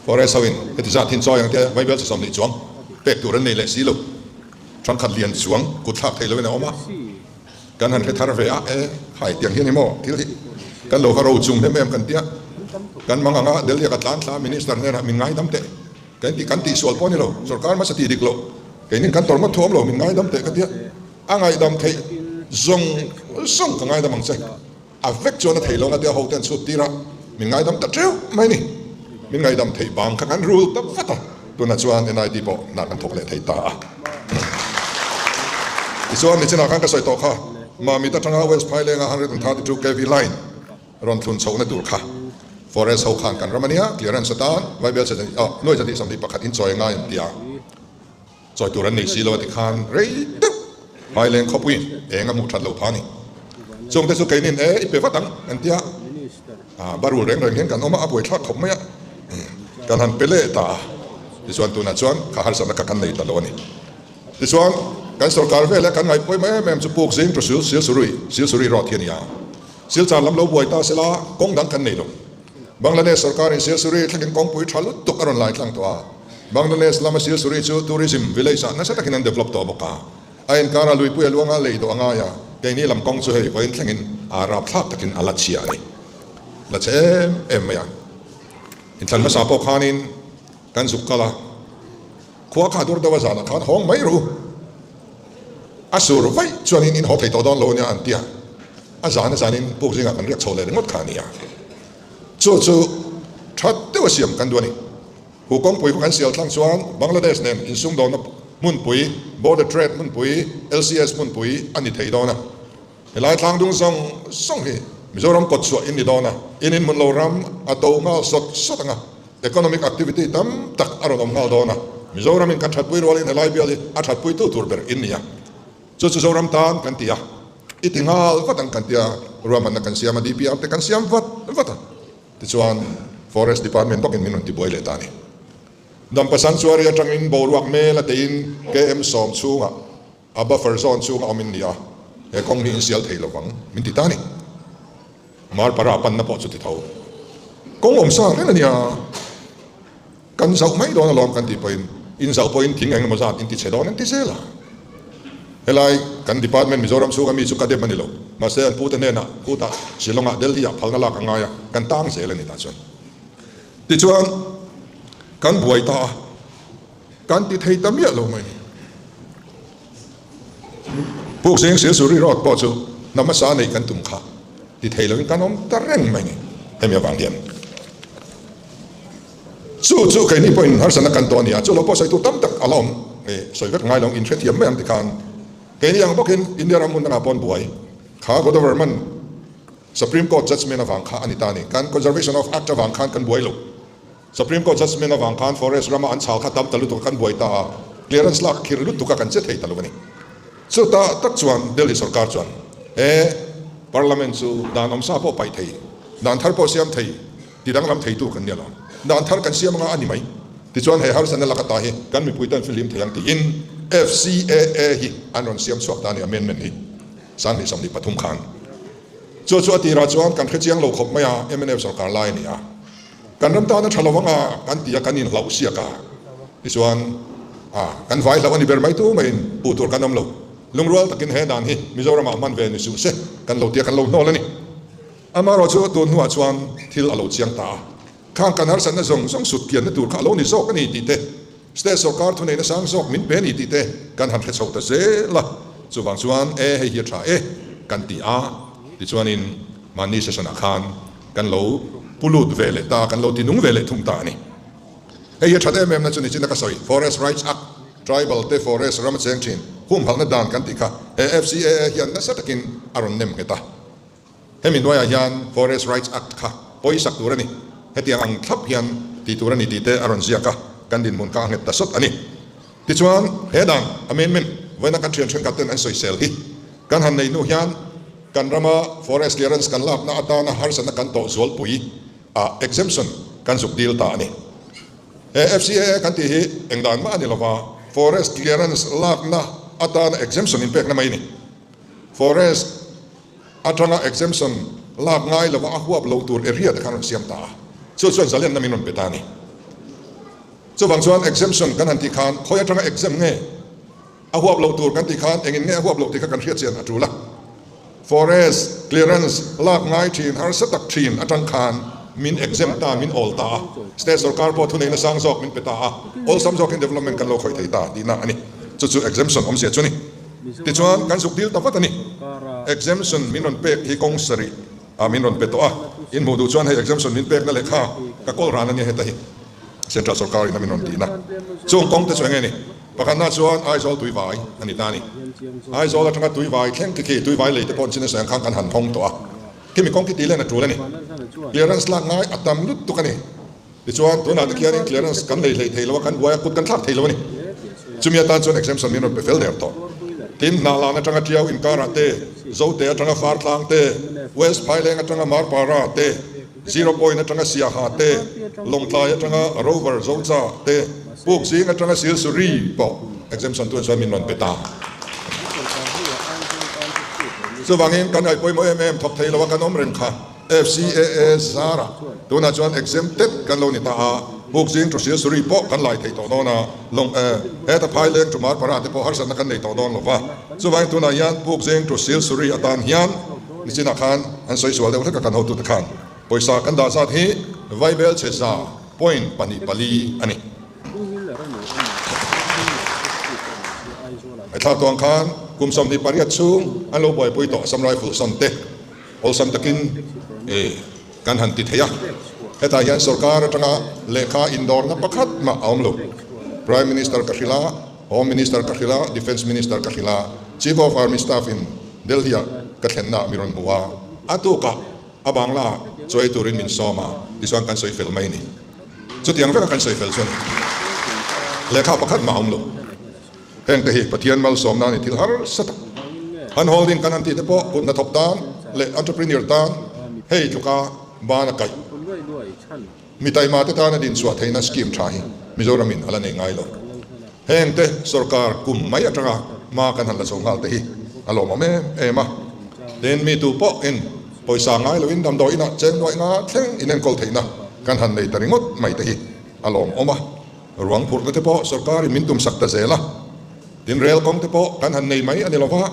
Forest ho in heti zat hin chawi ang te Vaibel chi 20 chuang pek tur an nei leh si lo. Thangkhat lian chuang kut thlak theih lovin a awm a. Kan han hre thar ve a, e khai tiang hian i maw thil hi kan lo va ro chung em em kan tia kan mang anga Delhi ka tlan thla minister hnenah min ngaidam teh kan ti kan tihsual pawh a ni lo sorkar hmasa tih dik loh keinin kan tawrh ngawt thu awm lo min ngaidam teh ka tia a ngaihdam theih zawng zawng ka ngaidam ang che a vek chuan a theih lo na tia ho ten chhut tir a min ngaidam ta teuh mai ni min ngaihdam theih bang kha kan rul ta vat a tunah chuan NIT pawh hna kan thawk leh thei ta a tichuan nichinah khan ka sawi tawh kha Mamit atanga West Phailenga 132 kv line rawn thlun chhohna tur kha forest ho khan kan ram a nia clearance atan Vaibel nuai zahnih 21 in chawi a ngai an ti a. Chawi tur an nei si lo a ti khan rei deuh Phaileng khawpuiin eng a hmuh that loh pha a ni. Chungte chu keinin e i pe vat ang an tia a barul reng reng hian kan awm a, a buaithlak khawp mai a, kan han pe leh ta a, tichuan tunah chuan kha harsatna kha kan nei ta lo a ni. Tichuan kan sorkar vel e kan ngaihpawih mai em em chu puk zing tu sil Silsurui Silsuri road hi a ni a, Silchar lam lo buai ta sela kawng dang kan nei lo. Bangladesh sorkarin Silsuri thlengin kawngpui tha lutuk a rawn lai tlang tawh a. Bangladesh lama Silsuri chu tourism village ah nasa takin an develop tawh bawk a. A inkara luipui a luanga lei dawh a ngai a, keini lam kawng chu hei vawiin thlengin aa rapthlak takin a la chhia a ni. La chhe em em mai a. Inthlan hmasa pawh khanin kan zuk kal a, khua kha dur deuh a zanah khan hawng mai ru. A sur vaih chuanin in haw thei tawh dawn lo ania an ti a, a zan a zanin puk zingah kan riak chho leh ringawt kha a ni a. Chu chu tha deuh a siam kan duh a ni. Hu kawngpui khaw kan sial thlang chuan Bangladesh nen insumdawnna hmunpui, border trade hmunpui, LCS hmunpui a ni thei dawn a. Helai tlang dung zawng zawng hi Mizoram kawt chhuah in ni dawn a, in inhmun lo ram a to nghal sawt sawt ang a, economic activity tam tak a rawn awm nghal dawn a. Mizoram in kan thatpui rualin helai bial hi a thatpuitu tur ber in ni a. Chu chu Zoram tan kan ti a, i ti nghal vat ang kan ti a, ruahmanna kan siam a, DPR te kan siam vat vat a. Tichuan, Forest Department bawkin min rawn tibuai leh ta a ni. Dampa Sanctuary atangin boruak mel a teiin KM sawm chhungah a buffer zone chhunga awm in ni a, he kawng hi insial thei lovang min ti ta a ni. Marpara panna pawh chu ti tho. Kawng awm sa reng a nia, kan zauh mai dawn alawm kan tih pawhin in zauh pawhin thing engemaw zat in ti chhe dawn an ti zel a. Helai kan department Mizoram chhunga mi chu ka dem a ni lo, mahse an pute hnenah khutah Shillongah Delhi ah phalna lak a ngai a, kan tang zel a ni tah chuan. Tichuan kan buai ta a, kan ti thei ta miah lo mai. Pukzing Silsuri Road pawh chu hna hmasa neih kan tum kha ti thei loin kan awm ta reng mai ni hemi avang hian. Chu chu keini pawhin harsatna kan tawh a ni a, chu lo pawh sawi tur tam tak a la awm e, sawi vek ngai lo in hrethiam mai ang tikhan keini ang bawkin India ram hmun dangah pawn buai kha Godavarman Supreme Court judgement avang kha a ni ta a ni. Kan Conservation of Act avang khan kan buai lo. Supreme Court judgement avang khan forest rama an chhal kha tam ta lutuk a kan buai ta a, clearance lak khir lutuk a kan che thei ta lo a ni. Chutah tak chuan Delhi sorkar chuan he Parliament chu dan awmsa pawh paih thei, dan thar pawh siam thei, ti danglam theitu kan nia lo. Dan thar kan siam anga a ni mai. Tichuan he harsatna laka ta hi kan mipuite an fihlim thei ang tiin FCAA hi an rawn siam chhuak ta a ni amendment hi 2023 khan. Chu chu a tirah chuan kan hrechiang lo khawp mai a, mnf sorkar lai a ni a. Kan ram tan a tha lo ang a kan ti a kan inhlauh siak a, tichuan a kan vai hlauh a ni ber mai tu maiin puh tur kan awm lo. Lungrual takin he dan hi Mizoramah hman ve ni suh se kan lo tia kan lo hnawl a ni. Amaherawh chu tun hnuah chuan thil a lo chiang ta a, khang kan harsatna zawng zawng sut kianna tur kha a lo ni zawk a ni tih te, state sorkar thuneihna sang zawk min pe a ni tih te kan han hre chho ta zel a. Chuvang chuan e hei hi a tha e kan ti a, tichuanin mahni session ah khan Kan lo pu lut ve leh ta, kan lo ti nung ve leh thung ta a ni. Hei hi a that em em na chu nichin a ka sawi, Forest Rights Act, Tribal te forest ram a cheng thin, humhalhna dan kan tih kha he FCAA hian nasa takin a rawn nem nghet a. Hemi hnuaiah hian Forest Rights Act kha pawisak tur a ni, hetiang ang thlap hian ti tur a ni tih te a rawn ziak a, kan dinhmun kha a nghet ta sawt a ni. Tichuan, he dan amendment vawiina kan thian thenkhat ten an sawisel hi kan han nei hnu hian kan rama forest clearance kan lakna atana harsatna kan tawh zualpui ah exemption kan zuk dil ta a ni. He FCAA kan tih hi eng dan mah a ni lova, forest clearance lakna atana exemption inpekna mai a ni. Forest atanga exemption lak ngai lova a huap lo tur area te khan rawn siam ta a, chu chuan zalenna min rawn pe ta a ni. Chuvang chuan exemption kan han tih khan khawi atanga exempt nge a huap loh tur kan tih khan engin nge a huap loh tih kha kan hriat chian a tul a. Forest clearance lak ngai thin harsa tak thin atang khan min exempt ta, min awl ta a, state sorkar pawh thuneihna sang zawk min pe ta a, awlsam zawkin development kan lo khawih thei ta tihna a ni. Chu chu exemption awmzia chu a ni. Tichuan kan zuk dil ta vat a ni. Exemption min rawn pek hi kawng sarih ah min rawn pe tawh a, in hmuh duh chuan hei exemption min pekna lehkha ka kawl ran a nia heta hi. Central sorkar in a min rawn tihna chung kawng te chu enge ni? Pakhatna chuan Aizawl tuivai a ni ta a ni. Aizawl atanga tuivai thleng khi khi tuivai lei te pawh chin a sawi ang khan kan han hawng tawh a. Khimi kawng khi tih len a tul a ni. Clearance lak ngai a tam lutuk a ni. Tichuan tunah te khianin clearance kan nei hlei thei lo a, kan buai a, kut kan thlak thei lo a ni. Chumi atan chuan exemption min rawn pe fel der tawh. Tin, Hnahlan atanga Tiau inkarah te, Zote atanga Fartlang te, West Phaileng atanga Marpara te, Zero Point atanga Siaha te, Lawngtlai atanga Rover Zocha te, Pukzing atanga Silsuri pawh exemption tuan chuan min rawn pe ta. Chuvangin kan ngaih pawimawh em em thawk thei lo a kan awm reng kha. FCAA zara tunah chuan exempted kan lo ni ta a. Pukzing to Silsuri pawh kan lai thei tawh dawn a, lawng heta Phaileng to Marpara te pawh harsatna kan nei tawh dawn lo va. Chuvangin tunah hian Pukzing to Silsuri atan hian nichinah khan an sawi sual deuh hlek a kan hotute khan pawisa kan dah zat hi Vaibel chhe za point pahnih pali a ni. Thlak tuang khan kum 28 chhung an lo buaipui tawh Assam Rifle sawn te awlsam takin kan han ti thei a. Hetah hian sorkar atanga lehkha indawrna pakhat mah a awm lo. Prime Minister ka hrilh a, Home Minister ka hrilh a, Defence Minister ka hrilh a, Chief of Army Staff in Delhi-ah ka thlenna mi rawn hmu a, a tukah a bangla chawi turin min sawm a, tichuan kan sawi fel mai a ni. Chutiang veka kan sawi fel chuan lehkha pakhat mah a awm lo. Heng te hi Pathian malsawmna a ni thil harsa tak. Han holding kan han tih te pawh kut hnathawk tan leh entrepreneur tan hei tluka ban a kaih. Mi taima te tana dinchhuah theihna scheme tha hi Mizoramin a la nei ngai lo. Heng te sorkar kum mai atanga hma kan han la chho nghal te hi a lawmawm em em a. Tin, mi tu pawh in pawisa ngai loin damdawi inah cheng nuaih nga thleng inenkawl theihna kan han nei ta ringawt mai te hi a lawmawm a. Ruang phurhna te pawh sorkarin min tumsak ta zel a, tin rel kawng te pawh kan han nei mai a ni lo va,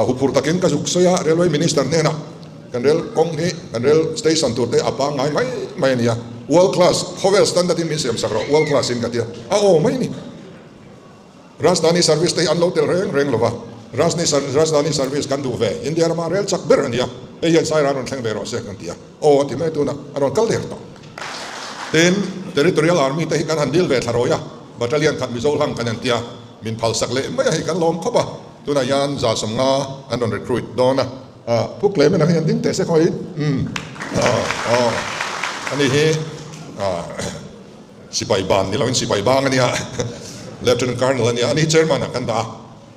huphurh takin ka zuk sawi a, Railway Minister hnenah kan rel kawng hi kan rel station tur te a pangngai mai mai a ni a, world class khawvel standard in min siam sak rawh world class in ka ti a, a aw mai a ni. Rajdhani service te hi an lo tel reng reng lo va, Rajdhani service kan duh ve, India rama rel chak ber a ni a, hei hian Saira rawn thleng ve rawh se kan ti a, aw a ti mai tunah a rawn kal der tawh. Tin, Territorial Army te hi kan han deal ve thla rawi a, Battalion khat Mizo hlang kan entia, min phalsak leh mai a hei kan lawm khawp a, tunah hian 150 an rawn recruit dawn a, Pu Clement a hi an ding teh se khawi, umm aw ani hi Sipai ban ni loin sipai bang a nia, Lieutenant Colonel a nia, ani hi Chairman ah kan dah a,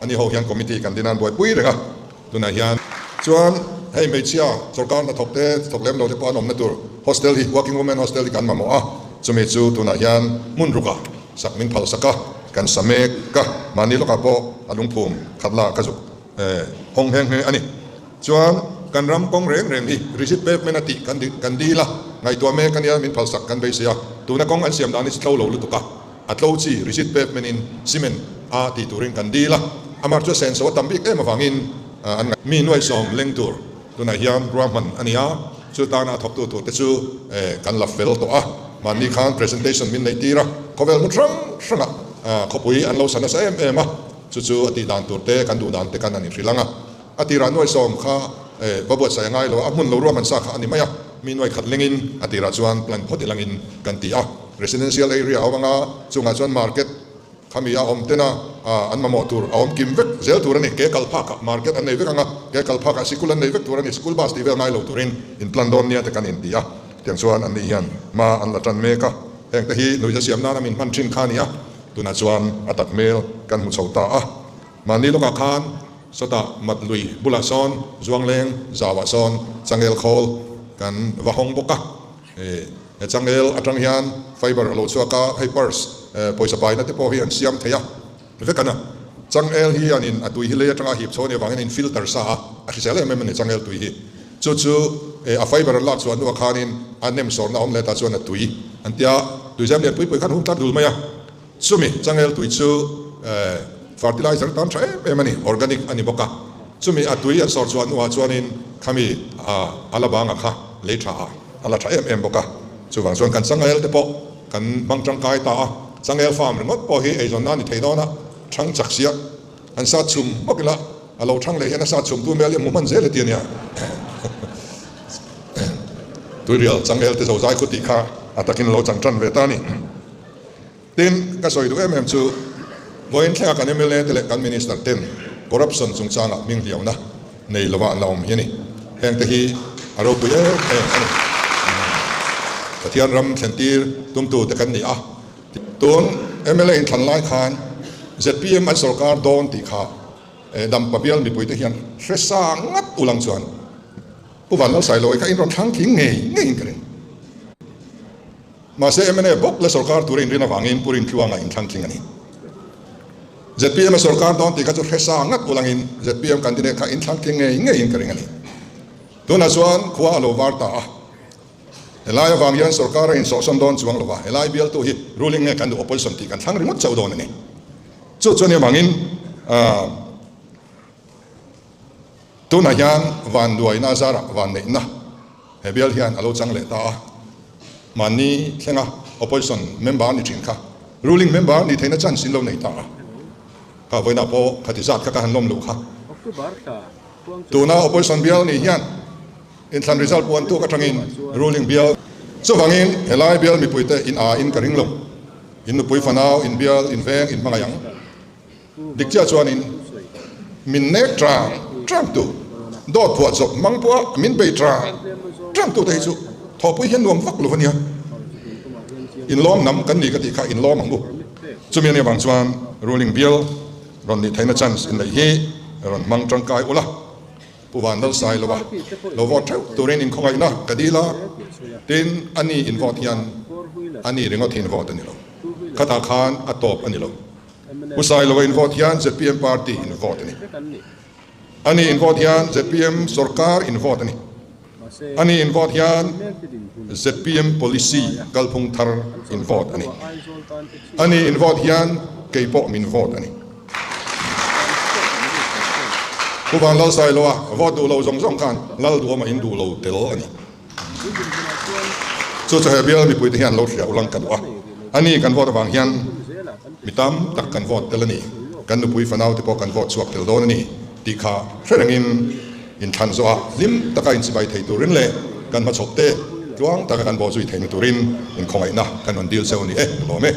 ani ho hian committee kan din a an buaipui reng a, tunah hian. Chuan hei hmeichhia sorkar hnathawk te thawk lem lo te pawh an awmna tur hostel hi Working Women Hostel hi kan mamawh a, chumi chu tunah hian hmun rukah sak min phal sak a, kan sa mek a, mahni lawkah pawh a lungphum khat la ka zuk hawng nghe nghe a ni. Chuan kan ram kawng reng reng hi rigid pavement a tih kan kan dil a, ngaihtuah mek a nia min phalsak kan beisei a, tuna kawng an siam dan hi chu tlo lo lutuk a, a tlo chi rigid pavement in cement a tih turin kan dil a, amah chu a senso a tam bik em avangin an mi nuaihsawm leng tur tunah hian ruahman a ni a, chu tana a thawktu tur te chu kan la fel tawh a, mahni khan presentation min neih tir a, khawvel hmun hrang hrangah khawpui an lo sa nasa em em a, chu chu a tih dan tur te kan duh dan te kan han inhrilh ang a. A tirah nuaihsawm kha va buatsaih a ngai lo a, a hmun lo ruahman sa kha a ni mai a, mi nuaikhat lengin a tirah chuan plan phawt ilangin kan ti a. Residential area a awm anga, chungah chuan market kha mi a awm tena an mamawh tur a awm kim vek zel tur a ni. Ke kal phakah market an nei vek anga, ke kal phakah sikul an nei vek tur a ni, school bus tih vel ngai lo turin in plan dawn nia te kan inti a. Tiang chuan an nih hian hma an la tan mek a, heng te hi nuihza siam nana min hman thin kha a ni a, tunah chuan a tak hmel kan hmu chho ta a. Mahni lawkah khan sawtah mat lui bulah sawn Zuangleng zauah sawn changel khawl kan va hawng bawk a. He changel atang hian fiber a lo chhuak a, hei purse pawisa paina te pawh hi an siam thei a vek an a. Changel hi an in a tui hi lei atanga hip chho a nih avangin a in filter sa a, a hrisel em em a ni changel tui hi. Chu chu a fiber an lak chhuah hnuah khanin a nem sawrna awm leh tah chuan a tui an tia, tuizem lian pui pui khan hung tlat dul mai a. Chumi changel tui chu fertilizer tan tha em em a ni, organic a ni bawk a. Chumi a tui an sawr chhuah hnuah chuanin khami a la banga kha lei tha a, a la tha em em bawk a. Chuvang chuan kan changel te pawh kan hmang tangkai ta a, changel farm ringawt pawh hi eizawnna a ni thei dawn a, thang chak sia an sat chhum bawk ila a lo thang leh hian a sat chhum tu mel hi a hmu hman zel e ti a nia. Tuirial changel te zozai khu tih kha a takin lo chang tan ve ta a ni. Tin, ka sawi duh em em chu vawiin thlenga kan mla te leh kan Minister ten corruption chungchangah hming hliauna nei lova an la awm hi a ni. Heng te hi a ropui em em a ni. Pathian ram thlentir tumtu te kan ni a. Tun mla inthlan lai khan zpm an sorkar dawn tih kha Dampa bial mipuite hian hre sa ngat ulang chuan Pu Vanlalsailoa kha in rawn thlang tling ngei ngeiin ka ring. Mahse mna bawk la sorkar tura inrin avangin Pu Rintluanga inthlang tling a ni. Zpm a sorkar dawn tih kha chu hre sa ngat ulangin zpm candidate kha inthlang tling ngei ngeiin ka ring a ni. Tunah chuan khua a lo var ta a. Helai avang hian sorkar a insawhsawn dawn chuang lo va, helai bialtu hi ruling nge kan duh opposition tih kan thlang ringawt chauh dawn a ni. Chu chuan avangin tunah hian vanduaina zarah vanneihna he bial hian a lo chang leh ta a, mahni thlenga opposition member ni thin kha ruling member ni theihna chance in lo nei ta a, kha vawiinah pawh khati zat kha ka han lawm luh kha. Tuna opposition bial ni hian Inthlan result puan tuk atangin ruling bial chuvangin helai bial mipuite in a in ka ring lo. In nupui fanau, in bial, in veng, in hmangaih ang. Dik chiah chuanin min nek tang tang tu, dawt phuah chawp hmang pawha min bei tang tang tu te hi chu thawhpui hian nuam vak lo ania. In lawm nam kan ni ka tih kha in lawm ang u. Chumi ania vang chuan ruling bial rawn nih theihna chance in neih hi rawn hmang tangkai ula. Pu Van Lal Sailova lo vote theuh turin inkhawngaihna ka dil a, tin a ni in vote hian a ni ringawt hi in vote a ni lo, khatah khan a tawp a ni lo. Pu Sailova in vote hian zpm party in vote a ni, a ni in vote hian zpm sorkar in vote a ni, a ni in vote hian zpm policy kalphung thar in vote a ni, a ni in vote hian kei pawh min vote a ni. Pu Van Lal Sailoa vote duh lo zawng zawng khan Lal Duhawma in duh lo tel a ni. Chu chu he bial mipuite hian lo hria ulang ka duh a, a ni kan vote avang hian mi tam tak kan vote tel a ni, kan nupui fanau te pawh kan vote chhuak tel dawn a ni tih kha hre rengin inthlan zawhah hlim taka inchibai thei turin leh kan hmachhawp te tluang taka kan bawhzui theihna turin inkhawngaihna kan rawn dil cheu a ni e, ka lawm e.